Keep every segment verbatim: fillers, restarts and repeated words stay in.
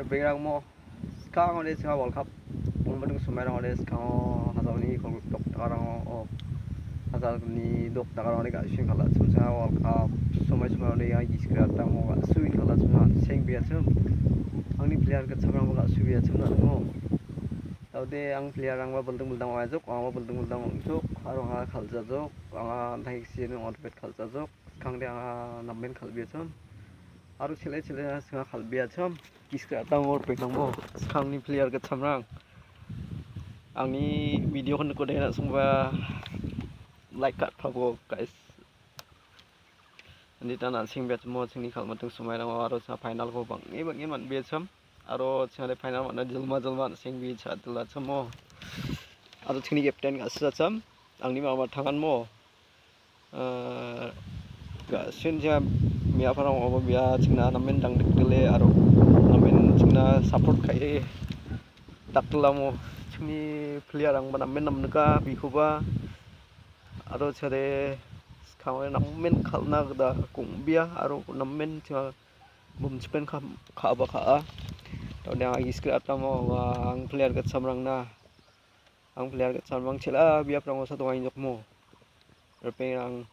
Bengrangmo, skang ode singa World Cup. Pungbatung sumai rang ode skango hajalni kol dok dakarang o. Hajalni dok dakarang ode ga·sing kal·achim singa World Cup. Sumai sumai ode yang giskra tamo ga·suin kal·achim na seng biachim. Angni player gitsamrangba ga·su biachim na mo. Taude ang player rangba building building ong·ajok, angba building building ong·jok, aro anga kal·jajok, anga antai sini on bet kal·jajok, skangde anga namen kal·biachim. Aro chele chele singa kal·biachim. Giskra tamo ripengrangmo, skangni player gitsamrang. Angni video-ko nikode na·songba like ka·pabo, guys. Indi ta na·seng biachimo chingni kal·mating somairango aro cha final-ko bang·e bang·e man·biachim. Aro chingade final man·a jilma jilma an·seng bi cha dilachimo. Aro chingni captain ga·sachim. Angni mama tanganmo. Ah, ga-, sin jam mia parang obo bia chingna namen dangdikdile aro namen chingna support ka·e dakdilamo chingni player-rangba namen namnika bikoba aro chade skangode namen kal·na gita kong·bia aro namen chinga bomchipen ka-, ka·aba ka·a. Taude anga giskri atamo anga ang player gitsamrangna Ang player gitsamrang chel·a biaprangosa dongainjokmo. Ripengrang.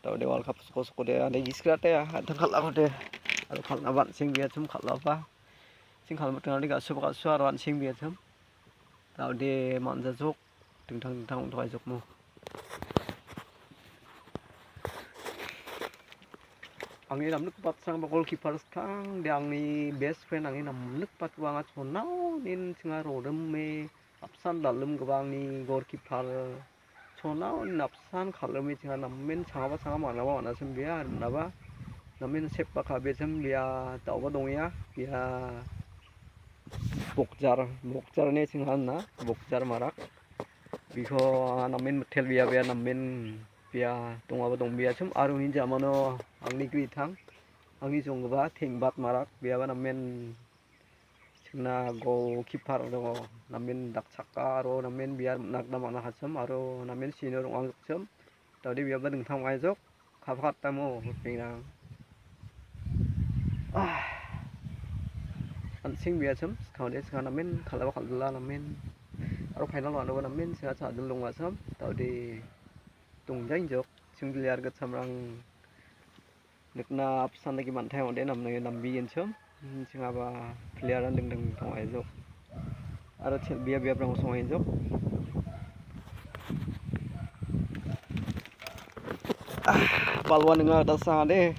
Taude World Cup soko sokode ande giskrate a, an·tang kal·akode. Aro kal·naba an·seng biachim kal·aba. Sing kal·mating ande ga·suba ga·su aro an·seng biachim. Taude man·jajok. Dingtang dingtang ong·tokjokmo. Angni namnikgipa apsan ba goalkeeper skang de angni best friend angni namnikgipa anga chonao nin chinga rodime apsan dal·imgipa angni goalkeeper chonao nin apsan kal·ime chinga namen changaba changa man·aba man·achim bia rim·naba namen sep ba ka·biachim bia da·oba dongenga bia bokjar bokjar ine chinga na bokjar marak. Biko namen mitel bia bia namen bia dongaba dongbiachim aro uni jamano angni gritang angni jonggipa teng·bat marak biaba namen chingna goalkeeper dongo. Namen dakchaka aro namen bia nikna man·a kachim aro namen sino rong·angjokchim. Daode biaba dingtang ong·aijok. Kap·katamo ripengrang. Ah. An·seng biachim, skangde singa namen, kal·aba kal·dila namen. Aro final one-oba namen, singa cha·dil dongachim, daode dongjainjok, chingdiliar gitsamrang nikna apsan dake man·taiode namnai nambigenchim. Hmm, chingaba player-an dingding tongaijok. Aro chel-, bia biaprang songaijok. Ah, balwa ninga dasa de.